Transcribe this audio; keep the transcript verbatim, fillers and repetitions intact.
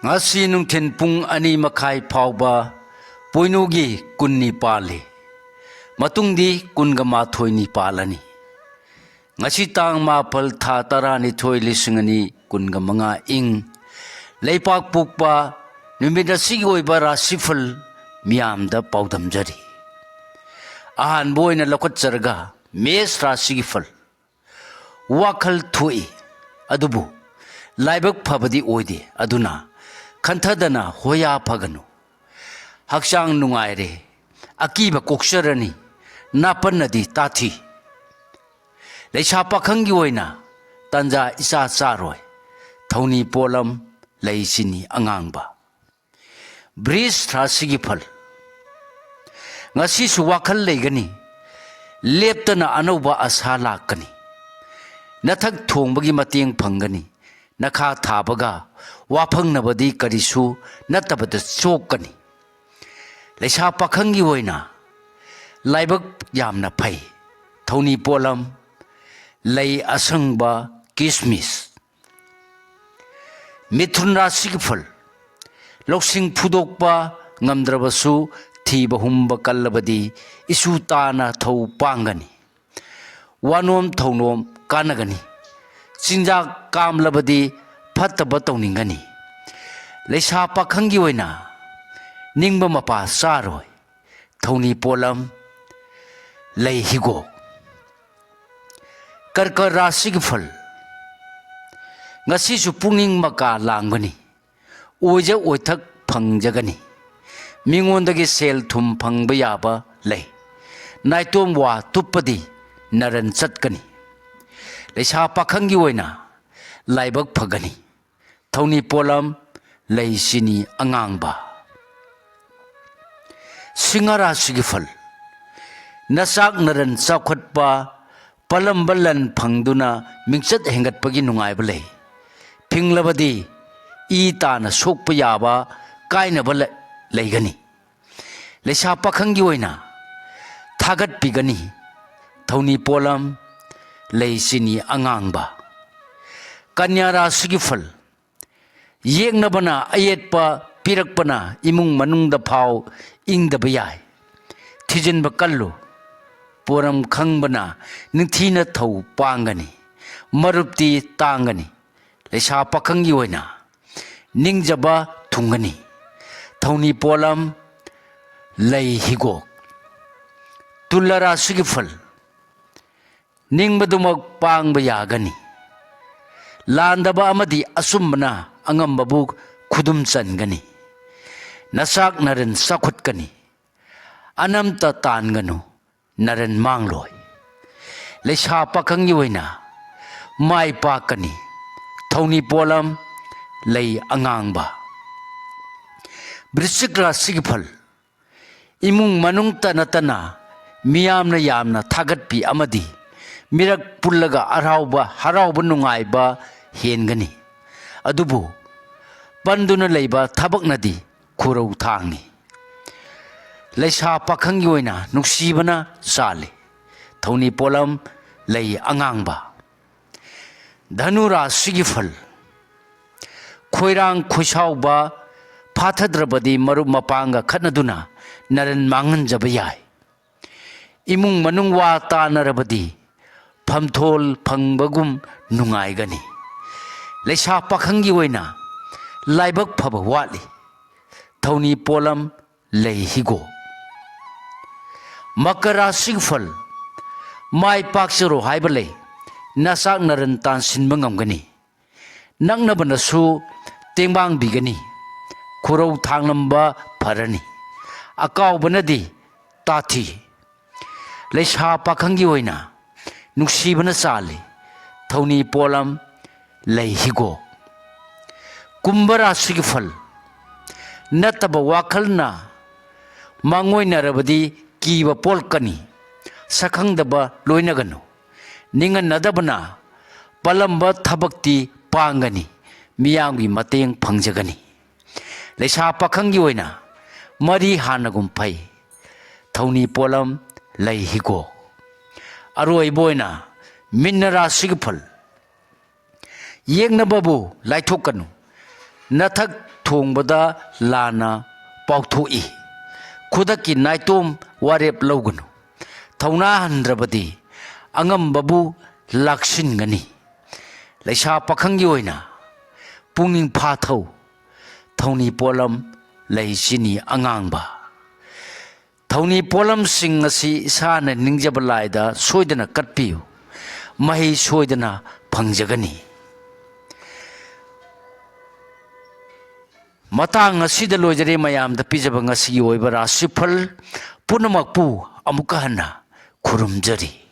ꯉꯁꯤ ꯅꯨꯡꯊꯤꯜ ꯄꯨꯡ ꯑꯅꯤ ꯃꯈꯥꯏ ꯐꯥꯎꯕ ꯄꯣꯏꯅꯨꯒꯤ ꯀꯨꯟꯅꯤ ꯄꯥꯜꯂꯤ꯫ ꯃꯇꯨꯡꯗꯤ ꯀꯨꯟꯒ ꯃꯥꯊꯣꯏꯅꯤ ꯄꯥꯜꯂꯅꯤ꯫ ꯉꯁꯤ ꯇꯥꯡ ꯃꯥꯄꯜ, ꯊꯥ ꯇꯔꯥꯅꯤꯊꯣꯏ, ꯂꯤꯁꯤꯡ ꯑꯅꯤ ꯀꯨꯟꯒ ꯃꯉꯥ, ꯏꯪ ꯂꯩꯄꯥꯛ ꯄꯣꯛꯄ ꯅꯨꯃꯤꯠ ꯑꯁꯤꯒꯤ ꯑꯣꯏꯕ ꯔꯥꯁꯤꯐꯜ ꯃꯤꯌꯥꯝꯗ ꯄꯥꯎꯗꯝꯖꯔꯤ꯫ ꯑꯍꯥꯟꯕ ꯑꯣꯏꯅ ꯂꯧꯈꯠꯆꯔꯒ ꯃꯦꯁ ꯔꯥꯁꯤꯒꯤ ꯐꯜ꯫ ꯋꯥꯈꯜ ꯊꯣꯛꯏ, ꯑꯗꯨꯕꯨ ꯂꯥꯏꯕꯛ ꯐꯕꯗꯤ ꯑꯣꯏꯗꯦ꯫ ꯑꯗꯨꯅ ꯈꯟꯊꯗꯅ ꯍꯣꯌꯥ ꯐꯒꯅꯨ꯫ ꯍꯛꯆꯥꯡ ꯅꯨꯡꯉꯥꯏꯔꯦ, ꯑꯀꯤꯕ ꯀꯣꯛꯆꯔꯅꯤ, ꯅꯥꯄꯟꯅꯗꯤ ꯇꯥꯊꯤ꯫ ꯂꯩꯁꯥ ꯄꯥꯈꯪꯒꯤ ꯑꯣꯏꯅ ꯇꯟꯖꯥ ꯏꯆꯥ ꯆꯥꯔꯣꯏ꯫ ꯊꯧꯅꯤ ꯄꯣꯠꯂꯝ, ꯂꯩ ꯆꯤꯅꯤ ꯑꯉꯥꯡꯕ꯫ ꯕ꯭ꯔꯤꯖ ꯔꯥꯁꯤꯒꯤ ꯐꯜ꯫ ꯉꯁꯤꯁꯨ ꯋꯥꯈꯜ ꯂꯩꯒꯅꯤ, ꯂꯦꯞꯇꯅ ꯑꯅꯧꯕ ꯑꯁꯥ ꯂꯥꯛꯀꯅꯤ꯫ ꯅꯊꯛ ꯊꯣꯡꯕꯒꯤ ꯃꯇꯦꯡ ꯐꯪꯒꯅꯤ꯫ ꯅꯈꯥ ꯊꯥꯕꯒ ꯋꯥꯐꯪꯅꯕꯗꯤ ꯀꯔꯤꯁꯨ ꯅꯠꯇꯕꯗ ꯆꯣꯛꯀꯅꯤ꯫ ꯂꯩꯁꯥ ꯄꯥꯈꯪꯒꯤ ꯑꯣꯏꯅ ꯂꯥꯏꯕꯛ ꯌꯥꯝꯅ ꯐꯩ꯫ ꯊꯧꯅꯤ ꯄꯣꯠꯂꯝ, ꯂꯩ ꯑꯁꯪꯕ, ꯀꯤꯁꯃꯤꯁ꯫ ꯃꯤꯊꯨꯟ ꯔꯥꯁꯤꯒꯤ ꯐꯜ꯫ ꯂꯧꯁꯤꯡ ꯐꯨꯗꯣꯛꯄ ꯉꯝꯗ꯭ꯔꯕꯁꯨ ꯊꯤꯕ ꯍꯨꯝꯕ ꯀꯜꯂꯕꯗꯤ ꯏꯁꯨ ꯇꯥꯅ ꯊꯧ ꯄꯥꯡꯒꯅꯤ꯫ ꯋꯥꯅꯣꯝ ꯊꯧꯅꯣꯝ ꯀꯥꯟꯅꯒꯅꯤ꯫ ꯆꯤꯟꯖꯥꯛ ꯀꯥꯝꯂꯕꯗꯤ ꯐꯠꯇꯕ ꯇꯧꯅꯤꯡꯒꯅꯤ꯫ ꯂꯩꯁꯥ ꯄꯥꯈꯪꯒꯤ ꯑꯣꯏꯅ ꯅꯤꯡꯕ ꯃꯄꯥ ꯆꯥꯔꯣꯏ꯫ ꯊꯧꯅꯤ ꯄꯣꯠꯂꯝ, ꯂꯩ ꯍꯤꯒꯣꯛ꯫ ꯀꯔꯀ ꯔꯥꯁꯤꯒꯤ ꯐꯜ꯫ ꯉꯁꯤꯁꯨ ꯄꯨꯛꯅꯤꯡ ꯃꯀꯥ ꯂꯥꯡꯒꯅꯤ꯫ ꯑꯣꯏꯖ ꯑꯣꯏꯊꯛ ꯐꯪꯖꯒꯅꯤ꯫ ꯃꯤꯉꯣꯟꯗꯒꯤ ꯁꯦꯜ ꯊꯨꯝ ꯐꯪꯕ ꯌꯥꯕ ꯂꯩ꯫ ꯅꯥꯏꯇꯣꯝ ꯋꯥ ꯇꯨꯞꯄꯗꯤ ꯅꯔꯟ ꯆꯠꯀꯅꯤ꯫ ꯂꯩꯁꯥ ꯄꯥꯈꯪꯒꯤ ꯑꯣꯏꯅ ꯂꯥꯏꯕꯛ ꯐꯒꯅꯤ꯫ ꯊꯧꯅꯤ ꯄꯣꯠꯂꯝ, ꯂꯩ ꯆꯤꯅꯤ ꯑꯉꯥꯡꯕ꯫ ꯁꯤꯡꯍ ꯔꯥꯁꯤꯒꯤ ꯐꯜ꯫ ꯅꯆꯥꯛ ꯅꯔꯟ ꯆꯥꯎꯈꯠꯄ, ꯄꯜꯂꯝꯕ ꯂꯟ ꯐꯪꯗꯨꯅ ꯃꯤꯡꯆꯠ ꯍꯦꯟꯒꯠꯄꯒꯤ ꯅꯨꯡꯉꯥꯏꯕ ꯂꯩ꯫ ꯐꯤꯡꯂꯕꯗꯤ ꯏ ꯇꯥꯅ ꯁꯣꯛꯄ ꯌꯥꯕ ꯀꯥꯏꯅꯕ ꯂꯩ-, ꯂꯩꯒꯅꯤ꯫ ꯂꯩꯁꯥ ꯄꯥꯈꯪꯒꯤ ꯑꯣꯏꯅ ꯊꯥꯒꯠꯄꯤꯒꯅꯤ꯫ ꯊꯧꯅꯤ ꯄꯣꯠꯂꯝ, ꯂꯩ ꯆꯤꯅꯤ ꯑꯉꯥꯡꯕ꯫ ꯀꯟꯌꯥ ꯔꯥꯁꯤꯒꯤ ꯐꯜ꯫ ꯌꯦꯛꯅꯕꯅ ꯑꯌꯦꯠꯄ ꯄꯤꯔꯛꯄꯅ ꯏꯃꯨꯡ ꯃꯅꯨꯡꯗ ꯐꯥꯎ ꯏꯪꯗꯕ ꯌꯥꯏ꯫ ꯊꯤꯖꯤꯟꯕ ꯀꯜꯂꯨ꯫ ꯄꯣꯔꯝ ꯈꯪꯕꯅ ꯅꯤꯡꯊꯤꯅ ꯊꯧ ꯄꯥꯡꯒꯅꯤ꯫ ꯃꯔꯨꯞꯇꯤ ꯇꯥꯡꯒꯅꯤ꯫ ꯂꯩꯁꯥ ꯄꯥꯈꯪꯒꯤ ꯑꯣꯏꯅ ꯅꯤꯡꯖꯕ ꯊꯨꯡꯒꯅꯤ꯫ ꯊꯧꯅꯤ ꯄꯣꯠꯂꯝ ꯂꯩ ꯍꯤꯒꯣꯛ꯫ ꯇꯨꯂꯥ ꯔꯥꯁꯤꯒꯤ ꯐꯜ꯫ ꯅꯤꯡꯕꯗꯨꯃꯛ ꯄꯥꯡꯕ ꯌꯥꯒꯅꯤ꯫ ꯂꯥꯟꯗꯕ ꯑꯃꯗꯤ ꯑꯆꯨꯝꯕꯅ ꯑꯉꯝꯕꯕꯨ ꯈꯨꯗꯨꯝ ꯆꯟꯒꯅꯤ꯫ ꯅꯆꯥꯛ ꯅꯔꯟ ꯆꯥꯎꯈꯠꯀꯅꯤ꯫ ꯑꯅꯝꯇ ꯇꯥꯟꯒꯅꯨ, ꯅꯔꯟ ꯃꯥꯡꯂꯣꯏ꯫ ꯂꯩꯁꯥ ꯄꯥꯈꯪꯒꯤ ꯑꯣꯏꯅ ꯃꯥꯏ ꯄꯥꯛꯀꯅꯤ꯫ ꯊꯧꯅꯤ ꯄꯣꯠꯂꯝ ꯂꯩ ꯑꯉꯥꯡꯕ꯫ ꯕ꯭ꯔꯤꯁꯤꯛ ꯔꯥꯁꯤꯒꯤ ꯐꯜ꯫ ꯏꯃꯨꯡ ꯃꯅꯨꯡꯇ ꯅꯠꯇꯅ ꯃꯤꯌꯥꯝꯅ ꯌꯥꯝꯅ ꯊꯥꯒꯠꯄꯤ ꯑꯃꯗꯤ ꯃꯤꯔꯛ ꯄꯨꯜꯂꯒ ꯍꯔꯥꯎꯕ, ꯍꯔꯥꯎꯕ ꯅꯨꯡꯉꯥꯏꯕ ꯍꯦꯟꯒꯅꯤ꯫ ꯑꯗꯨꯕꯨ ꯄꯟꯗꯨꯅ ꯂꯩꯕ ꯊꯕꯛꯅꯗꯤ ꯈꯨꯔꯧ ꯊꯥꯡꯅꯤ꯫ ꯂꯩꯁꯥ ꯄꯥꯈꯪꯒꯤ ꯑꯣꯏꯅ ꯅꯨꯡꯁꯤꯕꯅ ꯆꯥꯜꯂꯤ꯫ ꯊꯧꯅꯤ ꯄꯣꯠꯂꯝ ꯂꯩ ꯑꯉꯥꯡꯕ꯫ ꯙꯅꯨ ꯔꯥꯁꯤꯒꯤ ꯐꯜ꯫ ꯈꯣꯏꯔꯥꯡ ꯈꯣꯏꯁꯥꯎꯕ ꯐꯥꯊꯗ꯭ꯔꯕꯗꯤ ꯃꯔꯨꯞ ꯃꯄꯥꯡꯒ ꯈꯠꯅꯗꯨꯅ ꯅꯔꯟ ꯃꯥꯡꯍꯟꯖꯕ ꯌꯥꯏ꯫ ꯏꯃꯨꯡ ꯃꯅꯨꯡ ꯋꯥ ꯇꯥꯅꯔꯕꯗꯤ ꯐꯝꯊꯣꯜ ꯐꯪꯕꯒꯨꯝ ꯅꯨꯡꯉꯥꯏꯒꯅꯤ꯫ ꯂꯩꯁꯥ ꯄꯥꯈꯪꯒꯤ ꯑꯣꯏꯅ ꯂꯥꯏꯕꯛ ꯐꯕ ꯋꯥꯠꯂꯤ꯫ ꯊꯧꯅꯤ ꯄꯣꯠꯂꯝ ꯂꯩ ꯍꯤꯒꯣꯛ꯫ ꯃꯀꯔ ꯔꯥꯁꯤꯒꯤ ꯐꯜ꯫ ꯃꯥꯏ ꯄꯥꯛꯆꯔꯣ ꯍꯥꯏꯕ ꯂꯩ꯫ ꯅꯆꯥꯛ ꯅꯔꯟ ꯇꯥꯟꯁꯤꯟꯕ ꯉꯝꯒꯅꯤ꯫ ꯅꯛꯅꯕꯅꯁꯨ ꯇꯦꯡꯕꯥꯡꯕꯤꯒꯅꯤ꯫ ꯈꯨꯔꯧ ꯊꯥꯡꯂꯝꯕ ꯐꯔꯅꯤ꯫ ꯑꯀꯥꯎꯕꯅꯗꯤ ꯇꯥꯊꯤ꯫ ꯂꯩꯁꯥ ꯄꯥꯈꯪꯒꯤ ꯑꯣꯏꯅ ꯅꯨꯡꯁꯤꯕꯅ ꯆꯥꯜꯂꯤ꯫ ꯊꯧꯅꯤ ꯄꯣꯠꯂꯝ ꯂꯩ ꯍꯤꯒꯣꯛ꯫ ꯀꯨꯝꯚ ꯔꯥꯁꯤꯒꯤ ꯐꯜ꯫ ꯅꯠꯇꯕ ꯋꯥꯈꯜꯅ ꯃꯥꯡꯑꯣꯏꯅꯔꯕꯗꯤ ꯀꯤꯕ ꯄꯣꯛꯂꯛꯀꯅꯤ꯫ ꯁꯛꯈꯪꯗꯕ ꯂꯣꯏꯅꯒꯅꯨ꯫ ꯅꯤꯡꯍꯟꯅꯗꯕꯅ ꯄꯜꯂꯝꯕ ꯊꯕꯛꯇꯤ ꯄꯥꯡꯒꯅꯤ꯫ ꯃꯤꯌꯥꯝꯒꯤ ꯃꯇꯦꯡ ꯐꯪꯖꯒꯅꯤ꯫ ꯂꯩꯁꯥ ꯄꯥꯈꯪꯒꯤ ꯑꯣꯏꯅ ꯃꯔꯤ ꯍꯥꯟꯅꯒꯨꯝ ꯐꯩ꯫ ꯊꯧꯅꯤ ꯄꯣꯠꯂꯝ ꯂꯩ ꯍꯤꯒꯣꯛ꯫ ꯑꯔꯣꯏꯕ ꯑꯣꯏꯅ ꯃꯤꯟꯅ ꯔꯥꯁꯤꯒꯤ ꯐꯜ꯫ ꯌꯦꯛꯅꯕꯕꯨ ꯂꯥꯏꯊꯣꯛꯀꯅꯨ꯫ ꯅꯊꯛ ꯊꯣꯡꯕꯗ ꯂꯥꯟꯅ ꯄꯥꯎꯊꯣꯛꯏ꯫ ꯈꯨꯗꯛꯀꯤ ꯅꯥꯏꯇꯣꯝ ꯋꯥꯔꯦꯞ ꯂꯧꯒꯅꯨ꯫ ꯊꯧꯅꯥ ꯍꯟꯗ꯭ꯔꯕꯗꯤ ꯑꯉꯝꯕꯕꯨ ꯂꯥꯛꯁꯤꯟꯒꯅꯤ꯫ ꯂꯩꯁꯥ ꯄꯥꯈꯪꯒꯤ ꯑꯣꯏꯅ ꯄꯨꯛꯅꯤꯡ ꯐꯥꯊꯧ꯫ ꯊꯧꯅꯤ ꯄꯣꯠꯂꯝ ꯂꯩ ꯆꯤꯅꯤ ꯑꯉꯥꯡꯕ꯫ ꯊꯧꯅꯤ ꯄꯣꯠꯂꯝꯁꯤꯡ ꯑꯁꯤ ꯏꯁꯥꯅ ꯅꯤꯡꯖꯕ ꯂꯥꯏꯗ ꯁꯣꯏꯗꯅ ꯀꯠꯄꯤꯌꯨ꯫ ꯃꯍꯩ ꯁꯣꯏꯗꯅ ꯐꯪꯖꯒꯅꯤ꯫ ꯃꯇꯥꯡ ꯑꯁꯤꯗ ꯂꯣꯏꯖꯔꯦ ꯃꯌꯥꯝꯗ ꯄꯤꯖꯕ ꯉꯁꯤꯒꯤ ꯑꯣꯏꯕ ꯔꯥꯁꯤꯐꯜ ꯄꯨꯝꯅꯃꯛꯄꯨ ꯑꯃꯨꯛꯀ ꯍꯟꯅ ꯈꯨꯔꯨꯝꯖꯔꯤ꯫